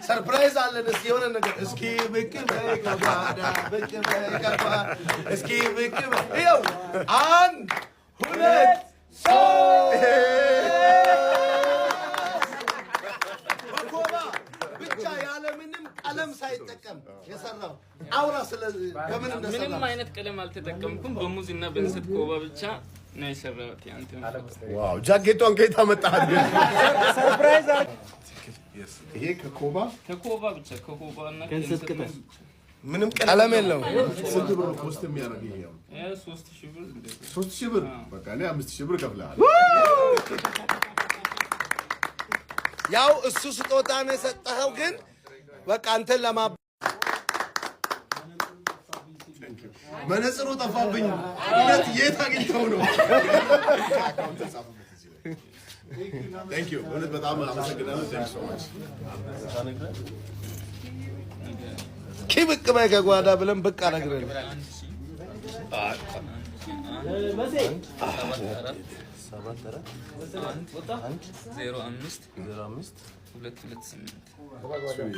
Surprise አለን። እስኪ የሆነ ነገር፣ እስኪ ብቅ በይ ከጓዳ፣ ብቅ በይ ከጓዳ፣ እስኪ ብቅ በይ። ይኸው አንድ፣ ሁለት፣ ሶስት። በኮባ ብቻ ያለምንም ቀለም ሳይጠቀም የሰራው፣ አውራ ስለ በምን እንደሰራ። ምንም አይነት ቀለም አልተጠቀምኩም። በሙዝ እና በእንሰት ኮባ ብቻ ነው የሰራሁት። ያንተ Wow፣ ጃኬቷን ከየት አመጣሃት ግን? Surprise። ይሄ ከኮባ? ከኮባ ብቻ፣ ከኮባ እና ከእንሰት ቅጠል። ብቻ። ምንም ቀለም የለውም። ስንት ብር ነው cost የሚያደርግ ይሄ አሁን? 3000 ብር እንደዚህ። 3000 ብር? በቃ እኔ 5000 ብር እከፍልሃለሁ። ያው እሱ ስጦታ ነው የሰጠኸው፣ ግን በቃ አንተን ለማ መነጽሩ ጠፋብኝ። እውነት የት አግኝተው ነው? Account ጻፉበት እዚህ ላይ። Thank you። እውነት በጣም አመሰግናለሁ። Thank you so much። እስኪ ብቅ በይ ከጓዳ ብለን ብቅ አደረግን። 7 4 1 0 5 2 2 8።